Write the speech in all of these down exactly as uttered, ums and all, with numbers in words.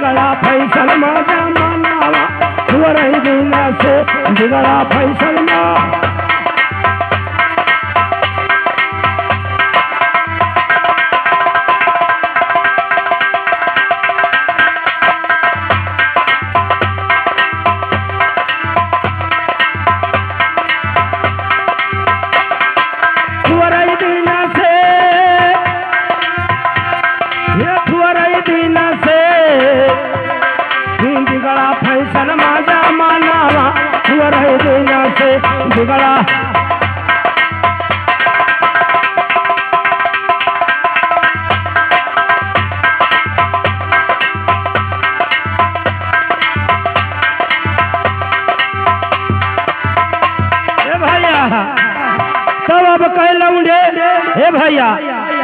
बिगड़ा फैशन मा जमाना, थोरई दिन से बिगड़ा फैशन मा। थोरई दिन से, ये थोरई दिन से, बिगड़ा फैशन मा जमाना, थोरई दिन से बिगड़ा। ए भैया, तब अब कई लौंडे, ए भैया,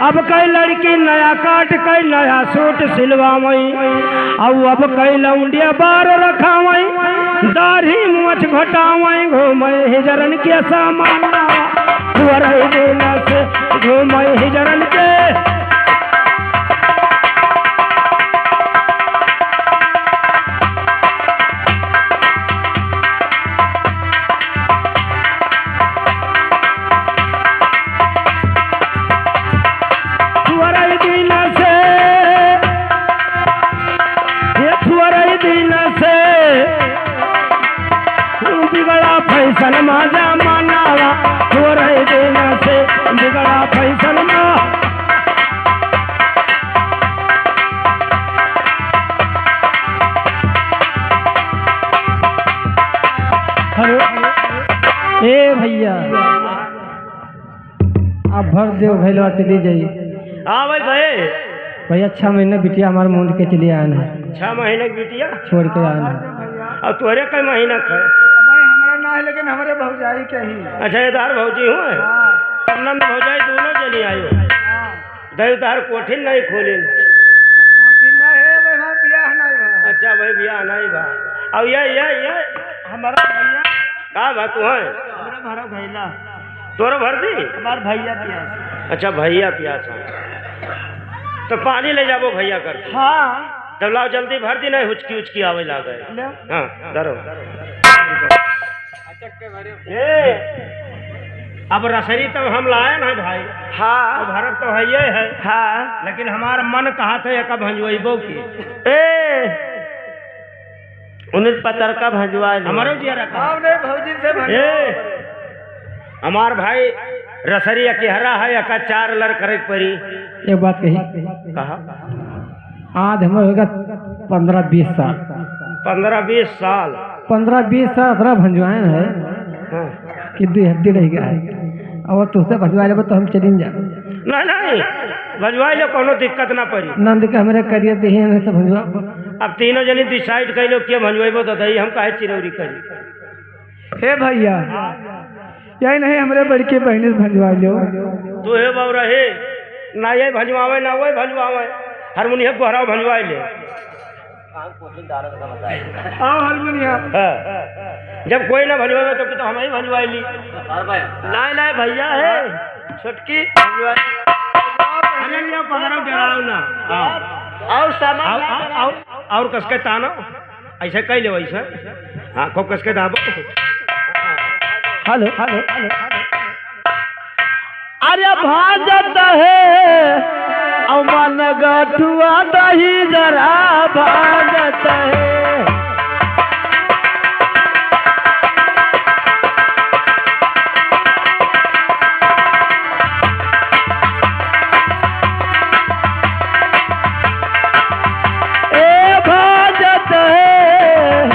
अब कई लड़की नया काट कई नया सूट सिलवावई, अउ अब कई लौंडिया बार रखावई, दाढ़ी मूछ घटावई, घूमई हिजरन के सामान, थोरई दिन से घूमई हिजरन के। थोरई दिन से, ये थोरई दिन से बिगड़ा फैशन मा जमाना, थोरई दिन से बिगड़ा फैशन मा। हेलो, ए भैया, आप भर देव भैलवा चली जाई। हाँ भाई, भाई। भैया, छह महीना बिटिया हमार मूंद के चली आन है। छह महीना की बिटिया? छोड़ के आन है। अब तोहरे कई महीना का है? अब भाई, हमरा ना है, लेकिन हमरे भौजाई के ही। अच्छा, ये तार भौजी हुए? हाँ। तब नंद भौजाई दोनों जनी आयो। हाँ। दई तार कोठिन नहीं खोलिन। कोठिन नहीं है, भाई, हमार बियाह नहीं बा। अच्छा भाई, बियाह नहीं बा। अब ये, ये, ये हमारा भैया। का बा तू है? हमरा भरा भैला। तोरो भर दी? हमार भैया पियास। अच्छा, भैया पियास है। तो पानी ले जाबो भैया कर। हाँ। तब लाओ जल्दी भर दी, नहीं हुचकी उचकी आवे लागे। ले। हाँ, धरो। ए, अब रसरी तब हम लाए ना भाई। हाँ। अब भरत तो है ये है। हाँ। लेकिन हमार मन कहा था एका भंजवइबो की। ए, उन्हें पतरका भंजवा ले। हमारो जिया रखा। हाँ, उन्हें भौजी से भंजवा। ए, हमार भाई रसरी अकेहरा है, एका चार लर करे के परी। एक बात कही। कहा? आज हमें होगा पन्द्रह बीस साल। पन्द्रह बीस साल? पन्द्रह बीस साल अतरा भंजवाएन है हाँ। कि दुई हड्डी रह गया है। अब तुझसे भंजवा लेबो तो हम चलिन जा। नहीं, नहीं, भंजवा ले, कोनो दिक्कत ना पड़ी। नंद के हमरे करिए देही, नहीं तो भंजवा। अब तीनों जनी decide कर लो, के भंजवाइबो तो दही, हम काहे चिरौरी करी? हे भैया, यही नहीं, हमरे बड़की बहिनी से भंजवा लो। तू हे बाबू रहे, ना ये भंजवावे, ना वो भंजवावे, हारमोनिया गोहराव भंजवा ले। आओ हारमोनिया। हाँ। जब कोई ना भंजवावे, तब तो हम ही भंजवा ली। नहीं, नहीं भैया है, छोटकी भंजवा। अरे लिया, पकड़ो, डराओ ना। आओ। आओ सामान आओ, ला आओ, बना। आओ, और कसके तानो। ऐसे कह ले वैसे। हाँ, खूब कसके दाबो। हेलो, हेलो, हेलो। अरे भाजत है, अमन गठुआ दही जरा भाजत है। ए भाजत है,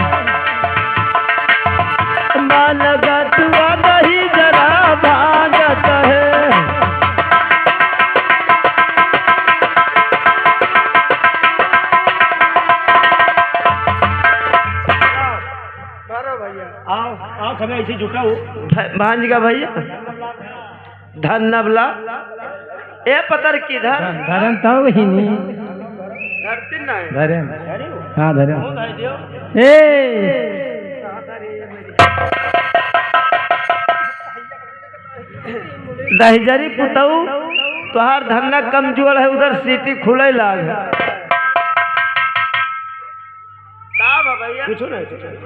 मानगतुआ नहीं जरा भाजत है। मारो भैया। आओ, आओ, सब ऐसे जुटा हो। भ-, भांज का भैया। धन नबला। ए पतर की धर। धन, धरन तो ही नहीं। धरती नहीं। धरन। हाँ, धरन। ए। दहिजरी पुतऊ, तोहार धन्ना कमजोर है, उधर सीटी खुले लाग है। कुछ नहीं, कुछ नहीं।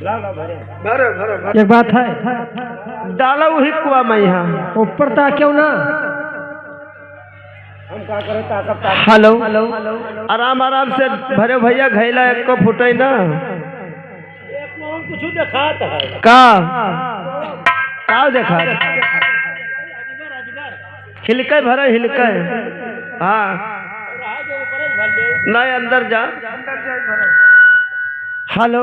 ला, ला, भरे। भरे, भरे, भरे। एक बात है, डाला वही कुआ में यहाँ। ऊपर ता क्यों ना? हम का करे, ताकत, ताकत। हेलो। आराम, आराम से भरे भैया, घैला एक को फुटे ना। एक को हम कुछ देखात है। का? का देखात? हिलकै भरे, हिलकै। हाँ। नहीं, अंदर जा। हेलो।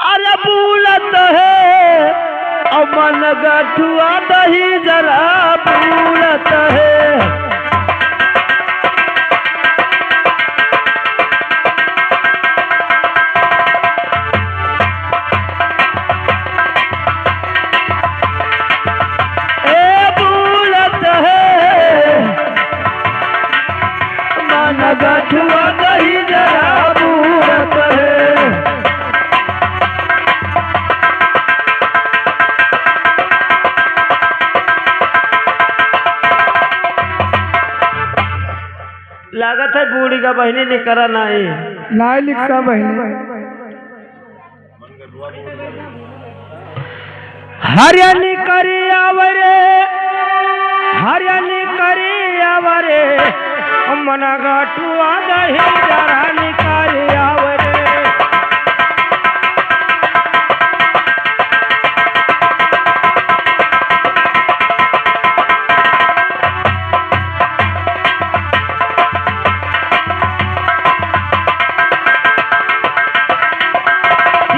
अरे बोलत है, अब मन गठुआ दही जरा बोलत है। ए बोलत है, मन गठुआ दही जरा बोलत है। लागत है बूढ़ी का बहिनी निकरा नाई। नाई लिखता बहिनी। हरियाली करी आवरे, हरियाली करी आवरे, मन गठुआ दही जरा निकारी आवरे।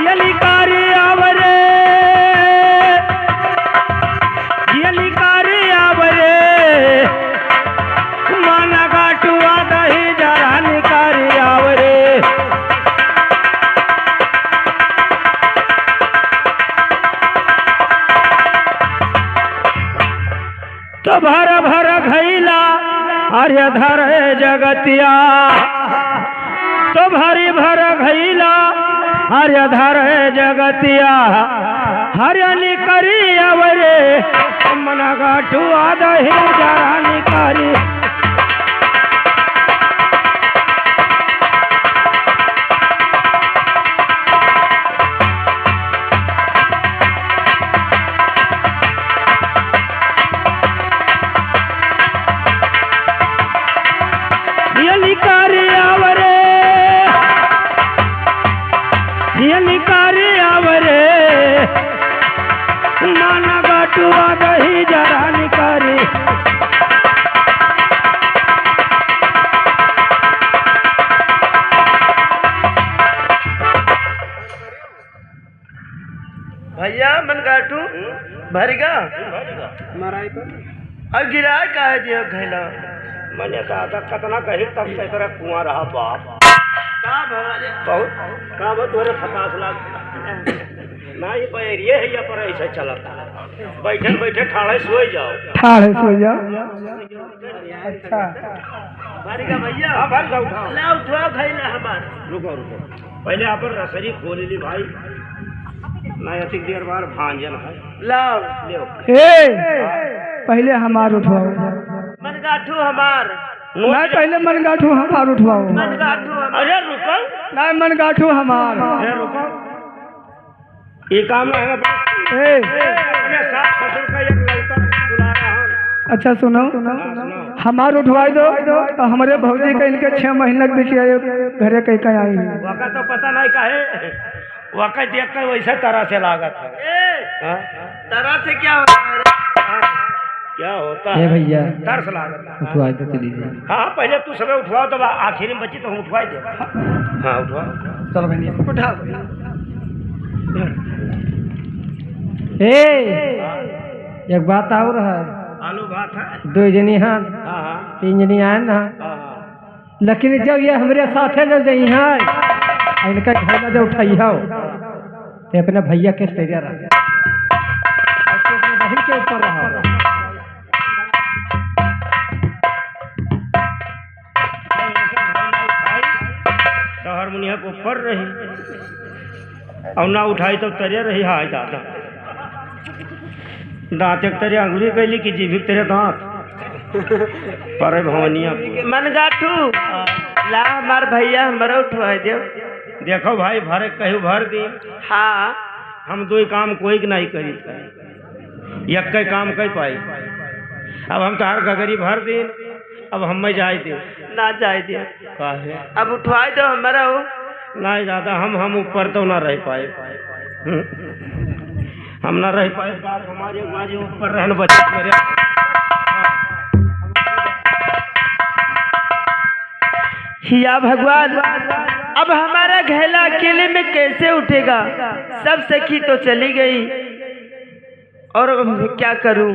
यलिकारी आवरे, यलिकारी आवरे, मन गठुआ दही जरा निकारी आवरे। तो भर भर घैला अरे धरे जगतिया, तो भरी भर घैला अरे धरे जगतिया, हरियाली करी आवरे, मन गठुआ दही जरा निकारी। यलिकारी आवरे, यलिकारी आवरे, मन गठुआ दही जरा निकारी। भैया, मन गाठू भरिगा। मराई पर। अब गिराए काहे दिया घैला? मने कहा था, कतना कही तब से तेरा कुआं रहा बाप। का भला रे? बहुत। का बा तोरे फकास लाग? ना, ये बैरिये है, ये पर ऐसे चलता। बैठे बैठे ठाढ़े सोए जाओ। ठाढ़े सोए जाओ। अच्छा। भरिगा भैया। हाँ, भरिगा, उठाओ। ला, उठाओ घैला हमार। रुको, रुको। पहले आप रसरी खोल ली भाई, ना अतिक देर बार भांजन है। लाओ। ले। ए, पहले हमार उठवाओ। मनगाठू हमार। नहीं, पहले मनगाठू हमार उठवाओ। मनगाठू हमार। अरे रुको। नहीं, मनगाठू हमार। अरे रुको। ये काम है ना। ए। अपने सास ससुर का एक लौता दुलारा है। अच्छा सुनो, हाँ, सुनो। हमार उठवाई दो, तो हमरे भौजी का इनके छह महीना के बिटिया एक घरे कहीं कहीं आई है। वका तो पता नहीं काहे, वका देख के वैसे तरह से लागत है। ए, हाँ? तरह से क्या होता है? क्या होता है? ए भैया, तरस लागत है। उठवाई दो, चली जाए। हाँ, हाँ, पहले तू सबे उठवाओ, तब आखिरी में बची तो हम उठवाई दे। हाँ, उठवाओ। चलो बहिनी, उठाओ। ए, एक बात और है। आलू बात है। दो जनी हैं, हाँ, हाँ। तीन जनी आए ना। हाँ, हाँ। लेकिन जब ये हमरे साथे न जइहैं, इनका झोला जो उठाई हो, तो अपने भैया के तेरे रहा। और तू अपने बहिन के ऊपर रहा। तो हारमोनिया के ऊपर रही, और ना उठाई तो तरे रही, हाय दादा। दाँत एक तरे अंगुरी कैली कि जीभ एक तरे दाँत। परे भवनिया को। मनगाठू। ला हमार भइया, हमरा उठवाइ देउ। देखउ भाई, भरे कहिउ भर दी। हाँ। हम दुइ काम कोई के नाहीं करी, यक्के काम कइ पाई। अब हम तोहार गगरी भर दी, अब हम्मे जाइ दे। ना जाइ दे। काहे? अब उठवाइ देउ हमरा हो। नाहीं दादा, हम, हम ऊपर तउ ना रहि पाए। हम्म। हम ना रहि पाए, बाप हमारे, हमारे ऊपर रहन बचे मेरे। या भगवान, अब हमारा घैला अकेले में कैसे उठेगा? सब सखी तो चली गई, और अब मैं क्या करूं?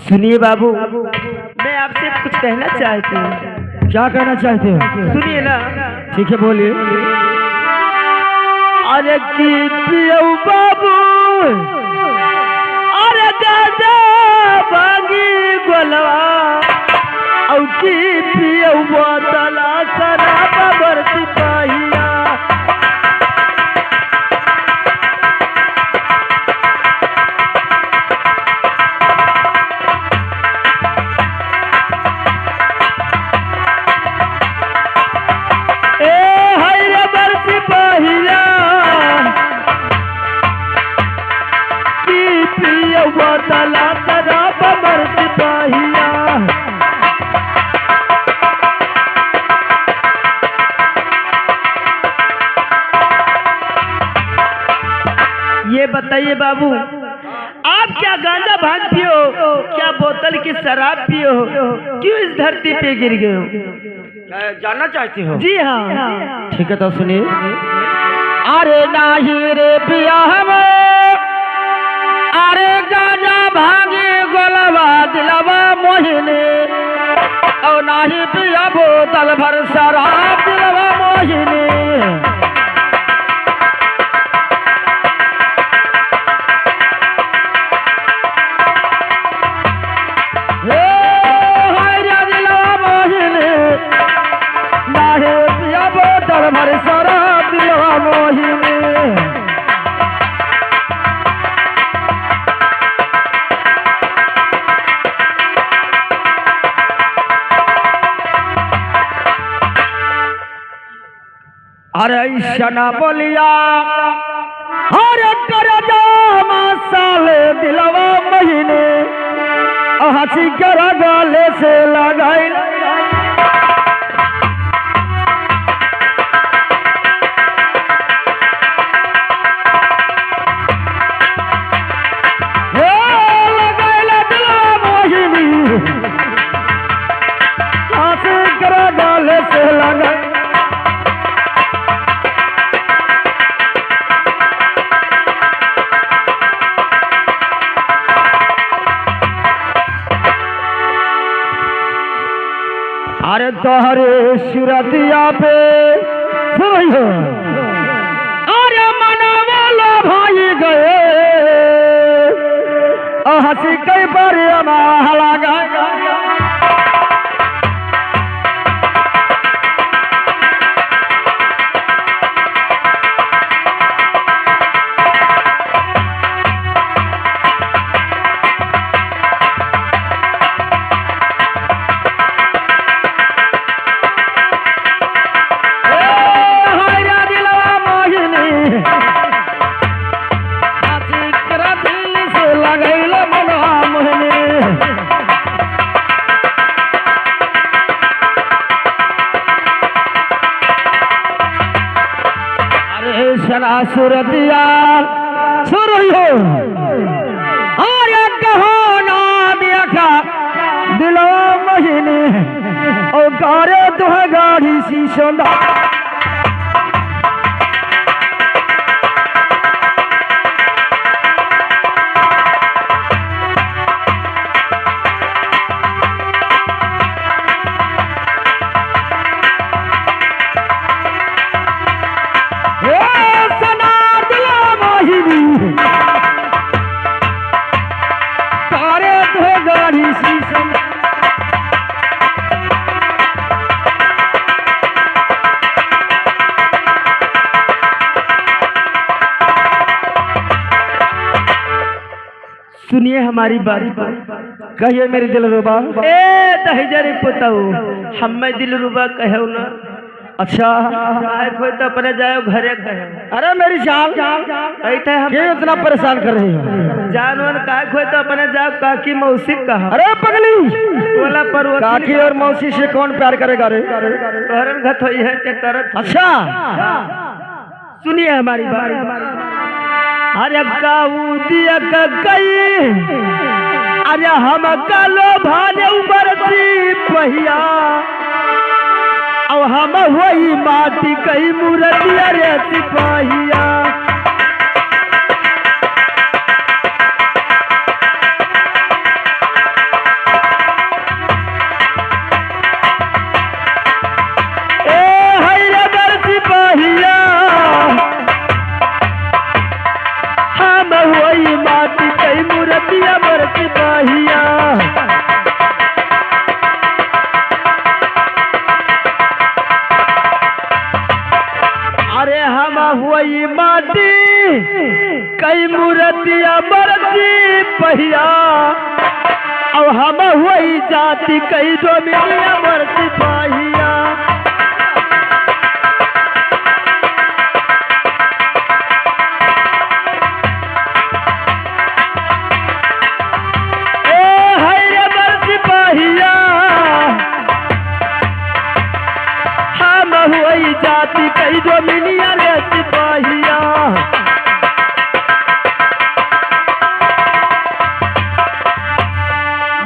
सुनिए बाबू, मैं आपसे कुछ कहना चाहती हूँ। क्या कहना चाहते हो? सुनिए ना। ठीक है, बोलिए। अरे की पियऊ बाबू, अरे गाजा भांगी गोलवा, औ की पियऊ बोतला शराब बरती पहिया। ए हाय रे बरसी पहिया, की पियवा तला शराब बरसी पहिया। ये बताइए बाबू, आप क्या गांजा भांग पियो, क्या बोतल की शराब पियो, क्यों इस धरती पे गिर गए हो? क्या जानना चाहते हो? जी हाँ। ठीक है, तो सुनिए। अरे नाही रे पिया हमें, अरे गांजा भांगी गोलवा दिलवा मोहिनी, और नाही पिया बोतल भर शराब दिलवा मोहिनी। हे हाय रे दिलवा मोहिनी, नाहे पिया बोतल भर शराब दिलवा मोहिनी। अरे ऐसा ना बोलिया, अरे करजा मसाले दिलवा मोहिनी, हंसी कर गले से लगाई। हे लगाई ला दिलवा मोहिनी, हंसी कर गले से लगाई। अरे तोहरे सुरतिया पे सुनई हो, अरे मनवा लो भाई गए, आ हंसी कई बार अनाहला गए। ए, हाय रे दिलवा मोहिनी, आ जिक्र दिल से लगैले मनवा मोहिनी। अरे सना सुरतिया सुरई हो, अरे कहो ना देखा दिलवा मोहिनी, ओ गारे तुह गाड़ी सी सोंदा। हे सना दिलवा मोहिनी, तारे धोगारी शीशम। सुनिए हमारी बात को। कहिए मेरी दिलरुबा। ए दहिजरी पुतऊ, हम्मे दिलरुबा कहेउ ना। अच्छा। काहे खोए तो अपने जाओ घरे कहेउ। अरे मेरी जान, ऐसे हम क्यों इतना परेशान कर रही हो? जान वन काहे खोए तो अपने जाओ काकी मौसी कहा। अरे पगली, बोला पर वो काकी और मौसी से कौन प्यार करेगा रे? तोहरन घत होई है के करत। अच्छा। सुनिए हमारी बात। अरे गाऊ दिया का गई, अरे हम कालो भाले उबर सिपहिया, अब हम होई माटी कई मूर्तिया रे सिपहिया। ए हई रे बड़ सिपहिया, हम होई माटी कई मूर्तिया बड़ सिपहिया। अरे हम होई माटी कई मूर्तिया बड़ सिपहिया, अब हम होई जाति कई डोमिनिया बड़ सिपहिया। ए हई रे बड़ सिपहिया, हम होई जाति कई डोमिनिया रे सिपहिया।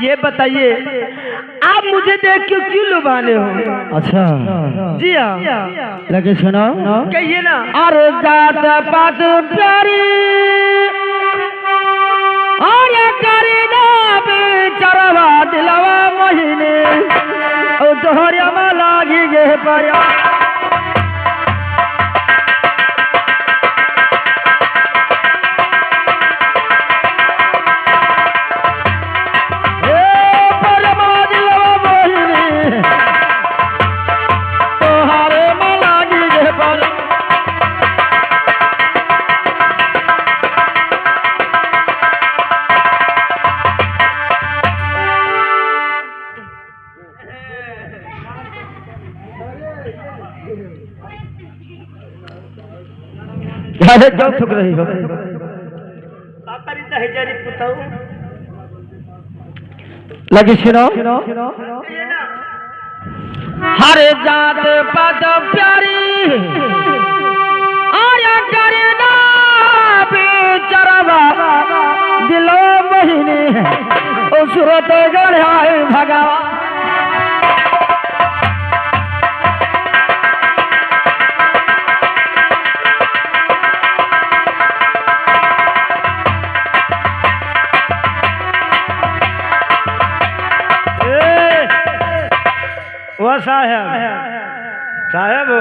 ये बताइए, आप मुझे देख के क्यों लुभाने हो? अच्छा। जी हाँ। लेकिन सुनो। कहिए ना। अरे जात पात प्यारी, अरे करी ना बेचरवा दिलवा मोहिनी, ओ तोहरे मा लागी गे परा। ए परमा दिलवा मोहिनी, तोहरे मा लागी गे परा। काहे क्यों थूक रही हो? का करी दहिजरी पुतऊ? लगी सुनो। हर जात पात प्यारी, आया करे ना बेचरवा दिलो मोहिनी, ओ सूरत गढ़ाए भगवा। ए, ओ साहेब, साहेब हो।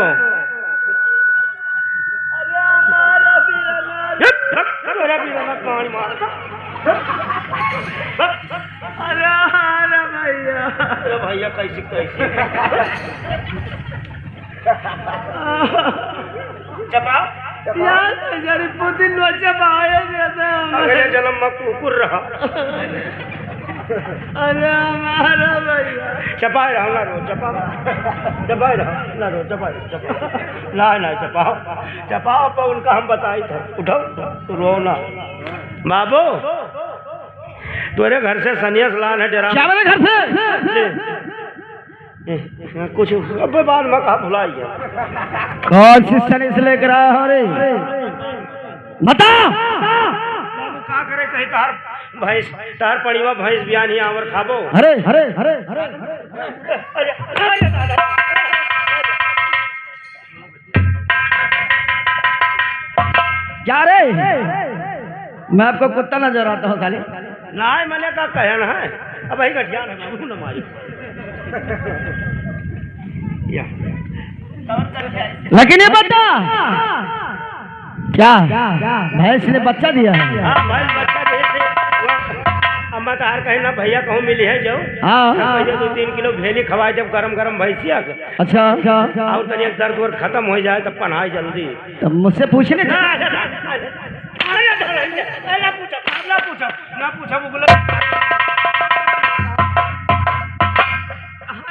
अरे हमारा बीरना। हट, हट, तोरा बीरना कहानी मारता। अरे, अरे भैया। अरे भैया, कैसी, कैसी? चपा, चपा। यार, जरी पुतिन नो चपाए देता हम। अगले जन्म में कुकुर रहा। अरे हमारा भैया। चपाए रहा, ना रो, चपा। चपाए रहा, ना रो, चपाए, चपा। ना, ना, चपाओ। चपाओ पर उनका हम बताई थे। उठो, तू रो ना। बाबू, तोरे घर से सनेस लान है, डेरा। क्या बोले घर से? जी। ए, कुछ अब बाद में कहा भुलाई गया। कौन सी सनेस लेकर आया हो रे? बता। बाबू का करे, कहीं तार भैंस, तार पड़ीवा भैंस बियान ही आवर खाबो। अरे, अरे, अरे, अरे, अरे। अरे, अरे, अरे, अरे। क्या रे? मैं आपको कुत्ता नजर आता हूँ साले? नाहीं, मैंने का कहन है। अब वही गठिया है, बाबू न मारी। या। लेकिन ये बता। क्या? भैंस ने बच्चा दिया है? हाँ, भैंस बच्चा दिए थे। अब मैं तो हर कहीं ना भैया कहूँ मिली है जाओ। हाँ। भैया दो तीन किलो भेली खवाए जब गरम गरम भैंसिया के। अच्छा, अच्छा। और तनी एक दर्द वर्द खत्म हो जाए तब पन्हाई जल्दी। तब मुझसे पूछने ना, ना, ना, ना, ना, ना, ना, ना पूछो, ना पूछो, ना पूछा मुगला।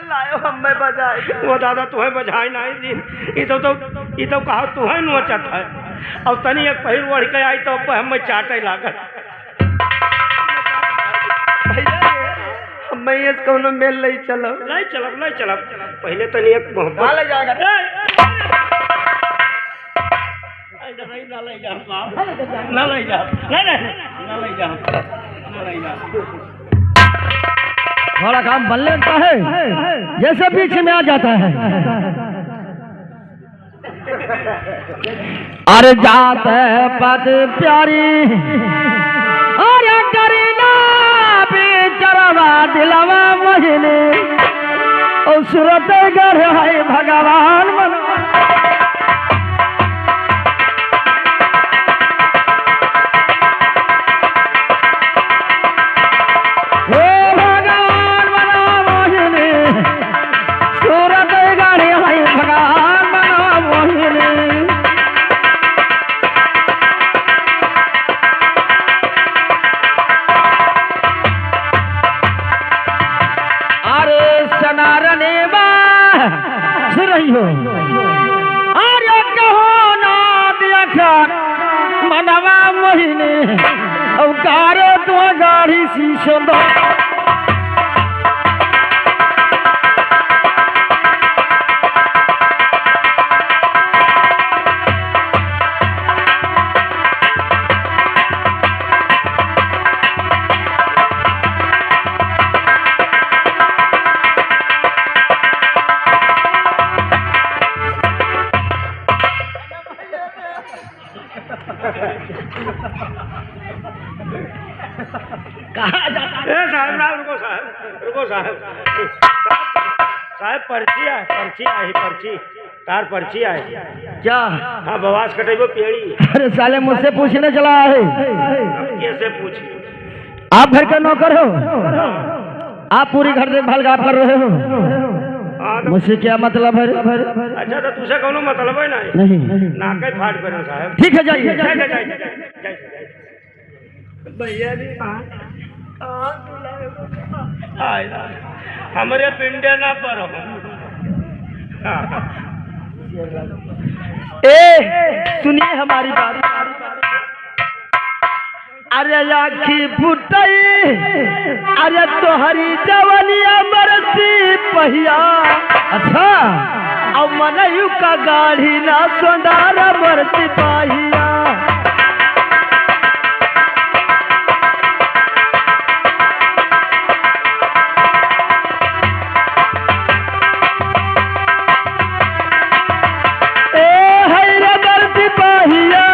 लायो हम मैं बजाई। वो दादा, तुहैं बजाई नाहीं दीन। ई तो, तो, ई तो कहा तुहैं नोचत है। अब तनी एक पहिर ओढ़ के आई तो अब हम मैं चाटे लागत। भैया, हम मैं ये कौनो मेल नहीं चलो। नहीं चलब, नहीं चलब। पहले तनी एक मोहब्बत। कहाँ ले जाएगा? ए! नहीं, नहीं, ना ले जाओ, बाप। ना ले जाओ। नहीं, नहीं, ना ले जाओ। ना ले जाओ। थोड़ा काम बल्ले लगता है, जैसे बीच में आ जाता है। अरे जात है पत प्यारी, अरे करीना बिचरवा दिलवा मोहिनी, ओ सूरत गढ़ है भगवान मन। हे भगवान बना मोहिनी, सूरत गढ़ है भगवान बना मोहिनी। अरे सनारने बा, सुन रही हो? अरे कहो ना दिया खान मनवा मोहिनी, औ कारे तो गाढ़ी सी सुंदर। कहाँ जाता है? ए साहब, साहब, रुको साहब, रुको साहब। साहब, पर्ची है, पर्ची आई, पर्ची। तार पर्ची आई। क्या? हाँ, बवास कटेबो पेड़ी। अरे साले, मुझसे पूछने चला है। अब कैसे पूछी? आप घर के नौकर हो, आप पूरी घर देखभाल का आप कर रहे हो। हाँ, तो मुझसे क्या मतलब है? अच्छा, तो तुझसे कौनो मतलब है ना? नहीं। नाके फाट पे ना साहब। ठीक है, जाइए। जाइए, जाइए, जाइए, जाइए। भैया जी, हाँ। हाँ, बुलाए। आए, हमरे पिंडे ना पर हो। हाँ। ए, सुनिए हमारी बात। अरे आखी फुटई, अरे तोहरी जवनिया मरसी पहिया। अच्छा। अब मनयू का गाढ़ी ना सोंदारा मरसी पहिया। ए है रे मरसी पहिया।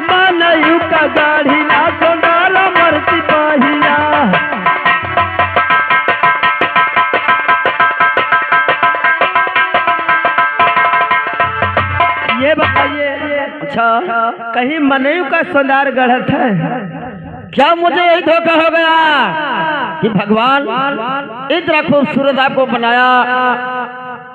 मनयू का गाढ़ी ना सोनार मरसी पहिया। ये बताइए, अच्छा, कहीं मनयू का सोनार गढ़त है? क्या मुझे यही धोखा हो गया कि भगवान इतना खूबसूरत आपको बनाया,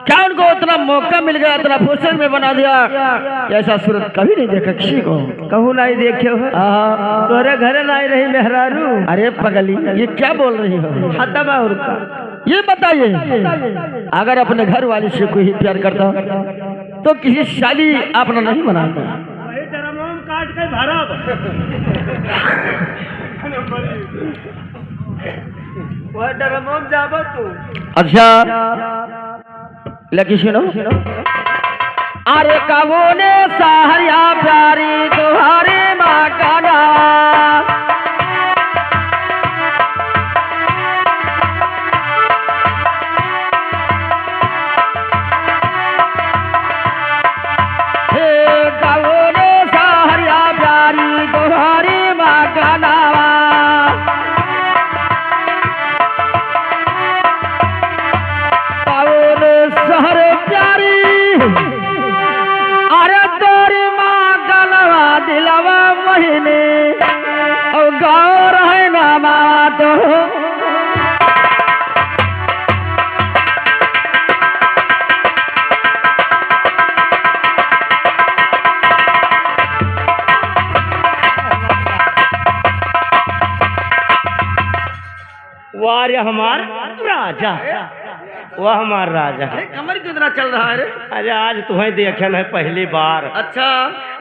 क्या उनको उतना मौका मिल गया, इतना फुर्सत में बना दिया कि ऐसा सूरत कभी नहीं देखा किसी को। कहूँ नहीं देखे हो? हाँ। तोरे घरे नहीं रही मेहरारू। अरे पगली, ये क्या बोल रही हो? खत्म है और का। ये बताइए, अगर अपने घर वाली से कोई प्यार करता तो किसी साली अपना नहीं बनाता। वही ड्रमों में काट के भरब। वह ड्रमों में जाबो तू। अच्छा, लेकिन सुनो, अरे कबो ने सहरिया प्यारी तुम्हारी माँ का नाम। हे कौन सहरिया प्यारी तोहरी मगनवा। कौन सहर प्यारी, अरे तोरी मगनवा दिलवा मोहिनी, और गौर है ना मावा तो। वाह रे हमार राजा, वाह हमार राजा। अरे, कमर कितना चल रहा है रे? अरे, आज तुहैं देखेन है पहली बार। अच्छा।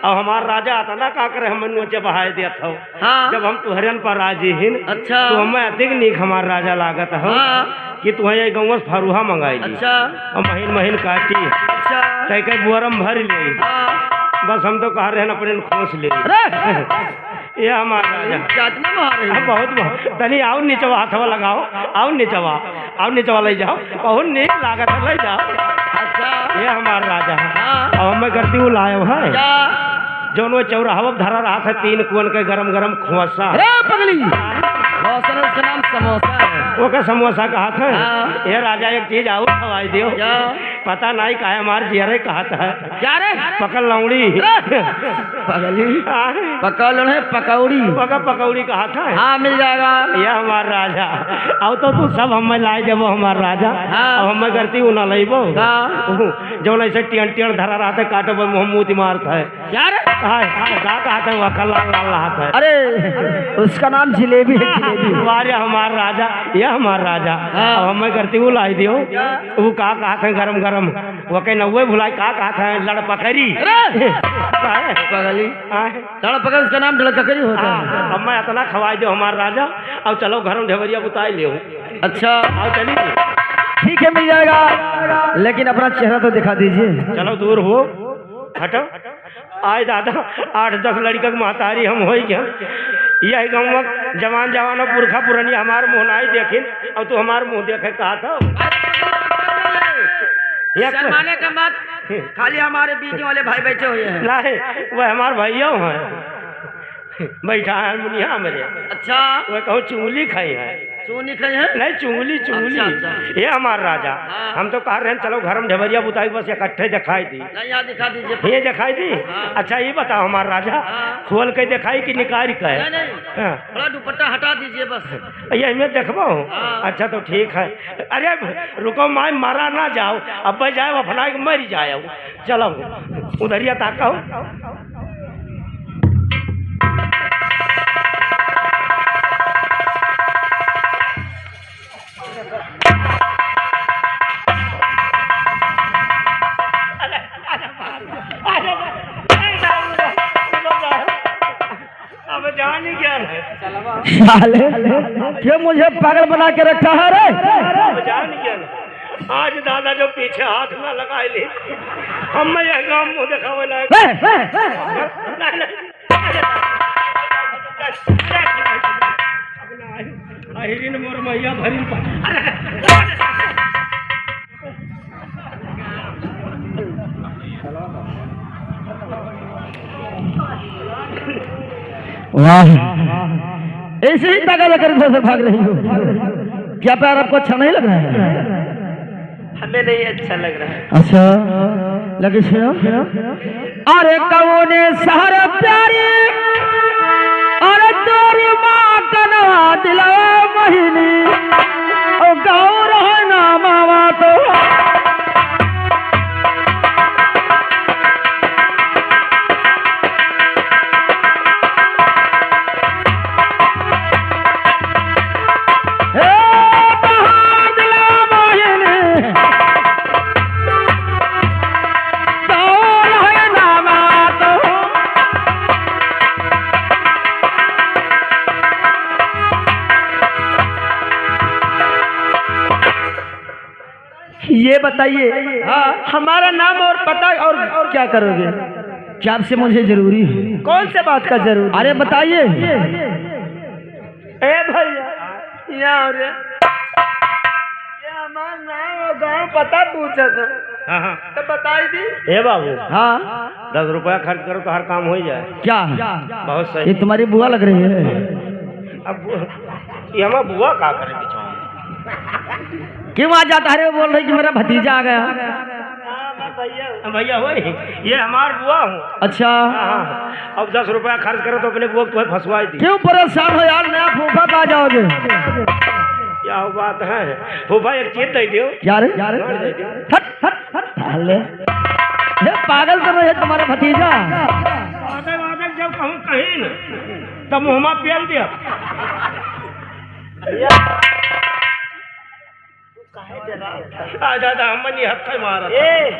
अब हमार राजा अतना का करे, हमें नोचे बहाय देत हो। हाँ। जब हम तुहरेन पर राजी हिन, अच्छा। तो हमें अधिक नीक हमार राजा लागत हो हाँ। कि तुहैं ये गौंवा से फरुहा मंगाई ली। अच्छा। और महीन महीन काटी। अच्छा। तय के बोरम भर ले। हाँ। बस हम तो कह रहे हैं अपने खोस ले। अरे! ये हमार राजा। कितना मार रहे हैं? बहुत मार। तनी आउ निचवा हाथवा लगाओ, आउ निचवा, आउ निचवा ले जाओ, बहुत नीक लागत है, ले जाओ। अच्छा। ये हमार राजा है। हाँ। अब हमें करती वो लायो है। क्या? जौन वो चौराहवा पे धरा रहा था तीन कुअन के गरम गरम खोसा। अरे पगली, खोसा नहीं, उसका नाम समोसा है। ओके समोसा कहा था। हाँ। ये राजा एक चीज आउ खवाई दियो। क्या? पता नहीं काहे हमार जियरे कहत है। क्या रे? पकड़ लौड़ी। अरे! पगली। हाँ। पकड़ लो है, पकौड़ी। पकड़ पकौड़ी कहत है। हाँ, मिल जाएगा। ये हमार राजा। अब तो तू सब हमें लाए देबो हमार राजा। हाँ। अब हमें करती हूँ ना लेबो। हाँ। जौन ऐसे टियन टियन धरा रहते काटो बस मुँह मूती मारत है। क्या रे? हाँ, हाँ, का कहत है वो लाल लाल रहत है। अरे, उसका नाम जिलेबी है, जिलेबी। वाह रे हमार राजा, ये हमार राजा। हाँ। अब हमें करती हूँ लाई दियो। क्या? वो का कहत है गरम गरम। वो कहीं नौवे भुलाई का कहत है, लड़पकरी। अरे! का है? पगली। हाँ। लड़पकरी, उसका नाम लड़पकरी होता है। हाँ, अब मैं इतना खवाई दो हमार राजा, अब चलो घर में ढेबरिया बुताई लियो। अच्छा। आओ चली। ठीक है, मिल जाएगा, लेकिन अपना चेहरा तो दिखा दीजिए। चलो दूर हो, हटो। आए दादा, आठ दस लड़का के महतारी हम होई गया। यह गाँव में जवान जवान और पुरखा पुरनिया हमार मुँह नाई देखिन, और तू हमार मुँह देखे कहा था। यहाँ कोई शर्माने का मत, खाली हमारे बीच वाले भाई बैठे हुए हैं। नहीं, वह हमार भैया हैं, बैठा है मुनिया मेरे। अच्छा। वह कहूँ चुंगली खाई है। चुंगली खाई है? नहीं, चुंगली, चुंगली। अच्छा, अच्छा। ये हमार राजा, हाँ। हम तो कह रहे हैं, चलो घर में ढेबरिया बुताई, बस इकट्ठे दिखाई दी। नहीं, यहाँ दिखा दीजिए। ये दिखाई दी? हाँ। अच्छा, ये बताओ हमार राजा, हाँ। खोल के दिखाई कि निकाल के? नहीं, नहीं। हाँ। थोड़ा दुपट्टा हटा दीजिए बस। ये हमें देखबो? हाँ। अच्छा, तो ठीक है। अरे, रुको, माय, मारा ना जाओ, अब जाए अपना एक मर जाए। चलो, उधरिया ताको। अब जान ही गया है। साले, क्यों मुझे पागल बना के रखा है रे? अब जान गया है। आज दादा जो पीछे हाथ ना लगाए ले, हम मैं यह गाँव मुँह दिखावे लायक। ए, ए, ए। नहीं, नहीं। अहिरिन मोर मैया भरिन पा-, वाह, ऐसे ही ताका लेकर इधर से भाग रही हो। क्या प्यार आपको अच्छा नहीं लग रहा है? हमें नहीं अच्छा लग रहा है। अच्छा, लगे सुनो। अरे कौने शहर प्यारी, अरे तोरी माँ कनवा दिलवा मोहिनी, ओ गौर है ना मामा तो। हे कहाँ दिलवा मोहिनी, गौर है ना मामा तो। ये बताइए, हाँ। हमारा नाम और पता और, और क्या करोगे? क्या आपसे मुझे जरूरी है? कौन से बात का जरूरी? अरे बताइए। ए भैया, यहाँ रे। ये हमार नाम और गाँव पता पूछा था। हाँ, हाँ। तो बताई दी। ए बाबू। हाँ। दस रुपया खर्च करो तो हर काम हो ही जाए। क्या? बहुत सही। ये तुम्हारी बुआ लग रही है। अब बु-, ये हमार बुआ का करे बिचवा में? क्यों आ जाता है रे? बोल रही कि मेरा भतीजा आ गया। हाँ, भैया हो, ये हमार बुआ हो। अच्छा। हाँ, हाँ। अब दस रुपया खर्च करो तो अपने बुआ को तुम्हें फंसवाई दी। क्यों परेशान हो यार, नया फूफा पा जाओगे। क्या बात है, फूफा एक चीज दे दियो। क्या रे? क्या रे? हट, हट, हट, साले। ये पागल तो नहीं है तुम्हारा भतीजा? पागल वागल जब कहूँ कहीं न, तब मुँह मा पेल दिया। आ दादा, हमन ये हत्थे मारत। ए,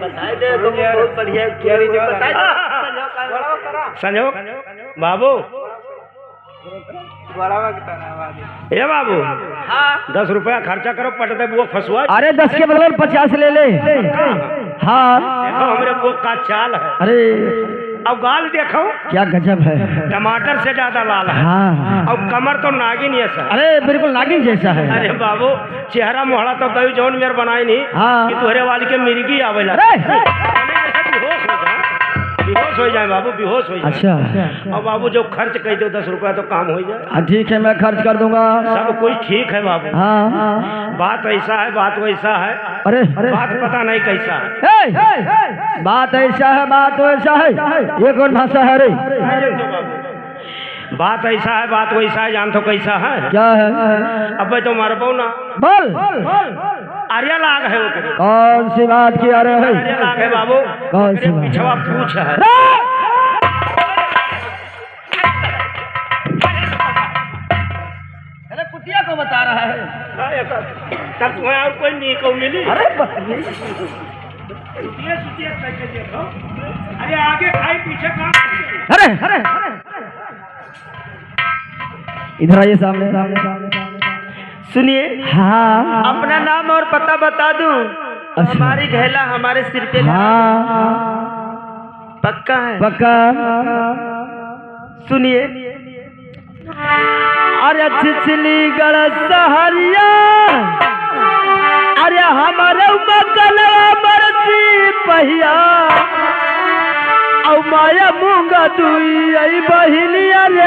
बताए दे, तो बहुत बढ़िया है। बताए दे, संजोग का है। संजोग, बाबू। ए बाबू, हाँ। दस रुपया खर्चा करो, पट दे बुआ फसुआ। अरे, दस के बदले में पचास ले ले। हाँ। देखो, हमरे बुआ का चाल है। अरे। अब गाल देखो। क्या गजब है। टमाटर से ज्यादा लाल है। हाँ। अब कमर तो नागिन जैसा है। अरे, बिल्कुल नागिन जैसा है। अरे बाबू, चेहरा मोहड़ा तो कभी जौन मेर बनाई नहीं हाँ। कि तोहरे वाली के मिर्गी आवेला। अरे! बेहोश हो जाए, बेहोश हो जाए बाबू, बेहोश हो जाए। अच्छा। अब बाबू, जो खर्च कह दो दस रुपया तो काम हो जाए। हाँ, ठीक है, मैं खर्च कर दूंगा। सब कुछ ठीक है बाबू। हाँ। बात ऐसा है, बात वैसा है। अरे, अरे। बात पता नहीं कैसा है। ए, बात ऐसा है, बात वैसा है। ये कौन भाषा है रे? बात ऐसा है, बात वैसा है, जान तो कैसा है? क्या है? अबे तो मरबो ना। बोल। अरे लाग है ओकरे। कौन सी बात की अरे है? अरे लाग है बाबू। कौन सी बात? पिछवा पूछ है। रे! अरे कुतिया को बता रहा है। हाँ, एक तब तुम्हें और कोई नहीं को मिली। अरे बदतमीज। सुतिए, सुतिए करके देखो। अरे आगे खाई, पीछे काम। अरे, अरे, अरे। इधर आइए सामने, सामने, सामने, सामने। सुनिए। हाँ। अपना नाम और पता बता दूं। अच्छा। हमारी घैला हमारे सिर पे लगा। हाँ। पक्का है? पक्का। सुनिए। अरे छिछलीगढ़ सहरिया, अरे हमरे बगलवा मरसी पहिया, औ माया मूंगा दुई आई बहिनी, अरे